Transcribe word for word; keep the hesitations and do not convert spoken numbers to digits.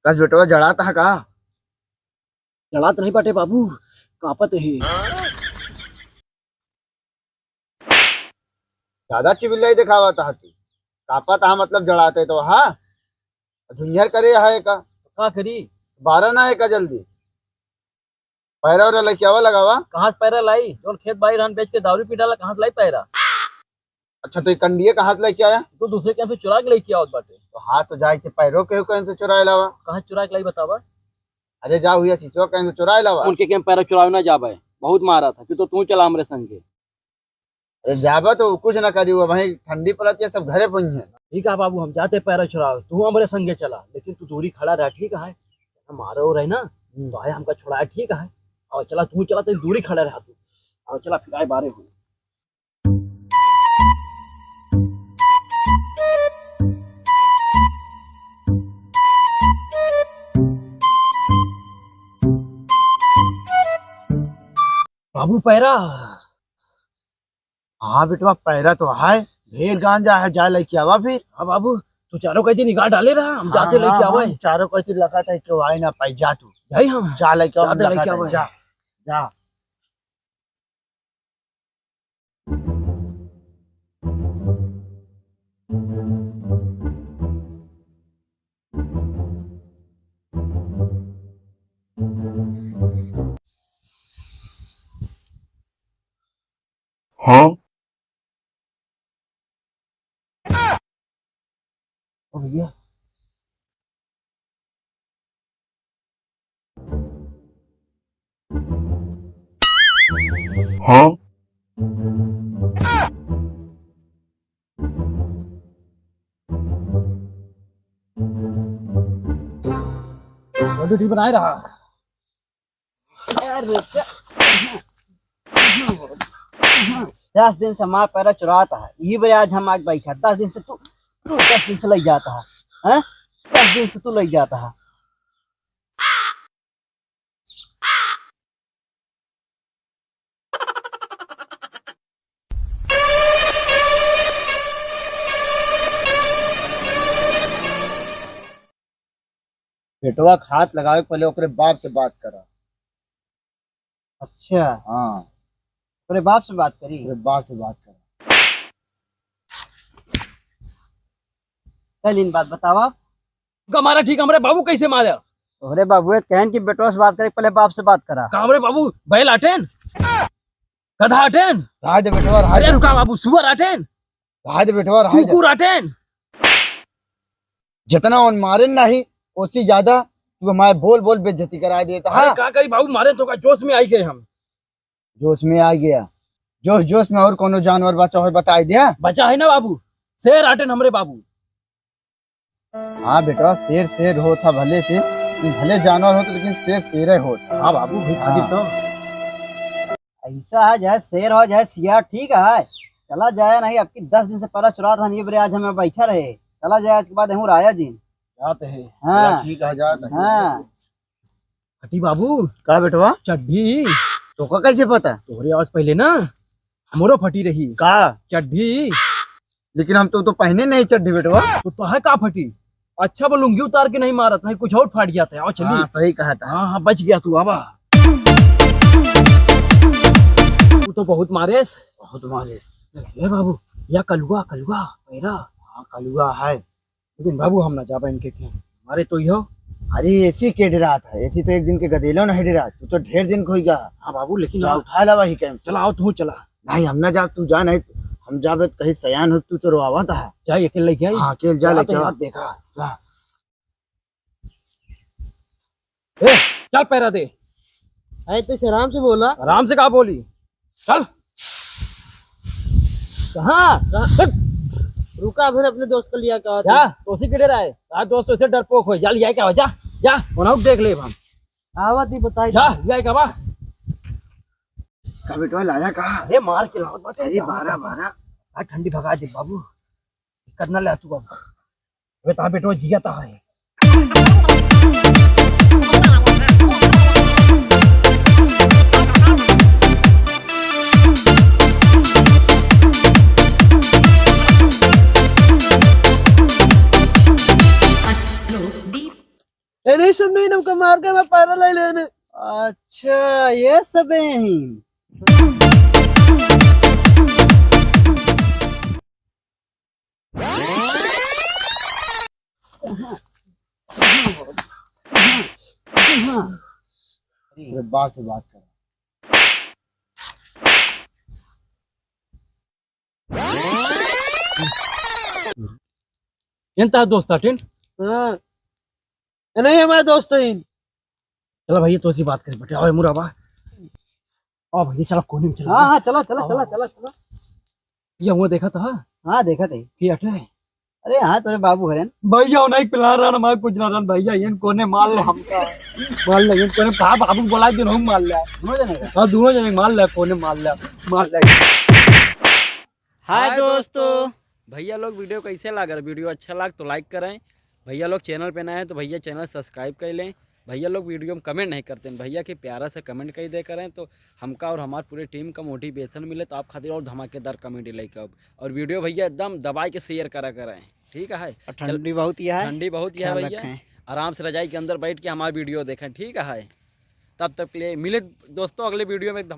कस बेटवा, जड़ात है का? जड़ात नहीं बाटे बाबू, कांपत है। ज्यादा चिबिल्लाई दिखावत हा तू। कांपत हा मतलब जड़ात है तो हा। धुंझर करे है का? का करी? बारा ना है का जल्दी? पैरा वैरा लेके आवा, लगावा। कहाँ से पैरा लाई? जौन खेत बाड़ी रहन बेच के दारू पी डाला, कहाँ से लाई पैरा? अच्छा, तो ये कंडिया कहाँ से लेके आया? तो दूसरे के यहाँ से चुरा के लेके आवत बाटे। तो हाँ, तो जाए से पैरो के कहीं से चुराए लावा। कहाँ चुरा के लाई बतावा? अरे जाओ, ये सिसवा कहीं से चुराए लावा। उनके के हम पैरा चुरावे ना जाबे, बहुत मारा था, कि तो तू चला हमरे संगे। अरे जाबा तो कुछ ना करी, वो वहीं ठंडी पड़त है, सब घरे पहुंच है। ठीक है बाबू, हम जाते पैरा छुड़ावे, तू हमरे संगे चला, लेकिन तू दूरी खड़ा रह, ठीक है? मारो रहे ना, हम्म। तो आए हमका छुड़ाए, ठीक है? और चला, तू चला, तू दूरी खड़ा रहा तू। और चला, फिर आए बारे हो। बाबू पैरा। हाँ बेटवा, पैरा तो है, ढेर गांजा है, जा लेके आवा फिर। हाँ बाबू, तू चारों कैंची निकाल डाले रहा, हम हाँ, जाते हाँ, लेके आवा हाँ, है। चारों कैंची लगा था कि वाई ना पाई, जा तू। जाई हम। जा लेके आवा, जाते लगा लेके था, आवा है। जा, जा। हाँ? ओ भैया। हाँ? Quantity बनाए रहा। अरे, दस दिन से हमार पैरा चुरात है, यही बरे आज हम आज बैठा। दस दिन से तू, तू दस दिन से लई जाता है, हैं? दस दिन से तू लई जाता है। बेटवा के हाथ लगावे के पहले ओकरे बाप से बात करा। अच्छा। हाँ। ओकरे बाप से बात करी? ओकरे बाप से बात करा। चल इन बात बतावा। का मारा ठीक हमरे बाबू कैसे मारा? तोहरे बाबू कहन कि बेटवा से बात करे, पहले बाप से बात करा। का हमरे बाबू बैल आटेन? गधा आटेन? राज बेटवा, राज। अरे रुका बाबू, सुअर आटेन? राज बेटवा, राज। कुकुर आटेन? जितना उन मारे नहीं, उससे ज्यादा तू हमारे बोल बोल बेइज्जती करा देता है। अरे का करी बाबू, मारे तो का जोश में आई गए हम। जोश में आ गया। जोश जोश में और कोनो जानवर बचा हो बताई दे। बचा है ना बाबू, शेर आटेन हमरे बाबू। हाँ बेटा, शेर शेर होत है भले से, भले जानवर होत लेकिन शेर शेरे होत। हाँ बाबू, भाई खातिर हाँ। तो। ऐसा है, चाहे शेर हो चाहे सियार, ठीक है, चला जाए नहीं। अब की दस दिन से पैरा चुरात है, ये बरे आज हमें बैठा रहे, चला जाए आज के बाद हम राया जी। जात है। हाँ। चला ठीक है, जात है। हाँ। फटी बाबू। का बेटवा? चड्ढी। तोका कैसे पता? तोहरे आवाज पहले ना हमरो फटी रही। का? चड्ढी। लेकिन हम तो, तो पहने नहीं चड्ढी बेटवा। तो तोहे का फटी? अच्छा वो लुंगी उतार के नहीं मारत, नहीं कुछ और फाट गया था। आओ चलिए। हाँ, सही कहा था। हाँ, हाँ, बच गया तू, आवा। तू तो बहुत मारेस। बहुत मारेस। ए बाबू, या कलुआ, कलुआ, पैरा। हाँ, कलुआ है। लेकिन बाबू, हम ना जाबे इनके के, हमारे तो इहो। अरे, ऐसी के डरात है, ऐसी तो एक दिन के गदेलो नहीं डरात, तू तो ढेर दिन खोई गया। हाँ बाबू, लेकिन तो यार उठा लावा ही कैम। चला, आओ, तू चला। नहीं, हम ना जाब, तू जा, नहीं, हम जाबे तो कहीं सयान हो, तू तो रोआवा था। जा, अकेले लेके आई। हाँ, अकेले जा, जा लेके तो आ। यार देखा। जा। ए, चल पैरा दे। अरे, तो आराम से बोला। आराम से का बोली? चल। कहाँ? कहाँ? हट। रुका, फिर अपने दोस्त को लिया का क्या? तो उसी के डर आए। हाँ, दोस्त ऐसे डरपोक हो। जा, लिया क्या हो? जा, जा। उन्हें देख ले हम। आवत ही बताई। जा, लिया क्या बा? का बेटवा लाया का? अरे, मार के लावत बाटे। अरे, बारह, बारह। आ, ठंडी भगा दे बाबू। करना ले तू बाबू। अबे ता बेटो जिया ता है। ए, नहीं सब नहीं, हमका मार के मैं पैरा ले लेने। अच्छा, ये सब है यहीं। अरे बाप से बात कर। एन ता दोस्त हटिन। हाँ। ए, नहीं, हमारे दोस्त हैं। चला भैया, तो सी बात कर बेटे, आओ मुराबा। आओ भैया, चला कोने में चला। हाँ, हाँ, चला, चला, आओ, चला, आओ। चला, चला। भैया, वो देखा था? हाँ, देखा थे। के अटे? अरे हाँ, तोरे बाबू हरेन। भैया, वो नहीं पिला रहा ना, मैं कुछ ना रहा भैया, ये कोने मार ले हमका। मार ले, ये कोने कहा बाबू बोला दिन हम मार ले। दोनों जने का? हाँ, दोनों जने मार ले, कोने मार ले, मार ले। हाय हाय दोस्तों। दोस्तों। भैया लोग, video कैसे लग रहा? Video अच्छा लग तो like करें। भैया लोग channel पे नए हैं तो भैया channel subscribe कर लें। भैया लोग video में comment नहीं करते हैं, भैया के प्यारा से comment कर दे करें तो हमका और हमार पूरे team का motivation मिले तो आप खातिर और धमाकेदार comedy लेके आउब। और video भैया एकदम दबाई के share करा करें, ठीक है? और चल, ठंडी बहुत ही है, ठंडी बहुत ही है ख्याल भैया। रखें। आराम से रजाई के अंदर बैठ के हमार video देखें, ठीक है? तब तक के लिए मिले दोस्तों अगले video में।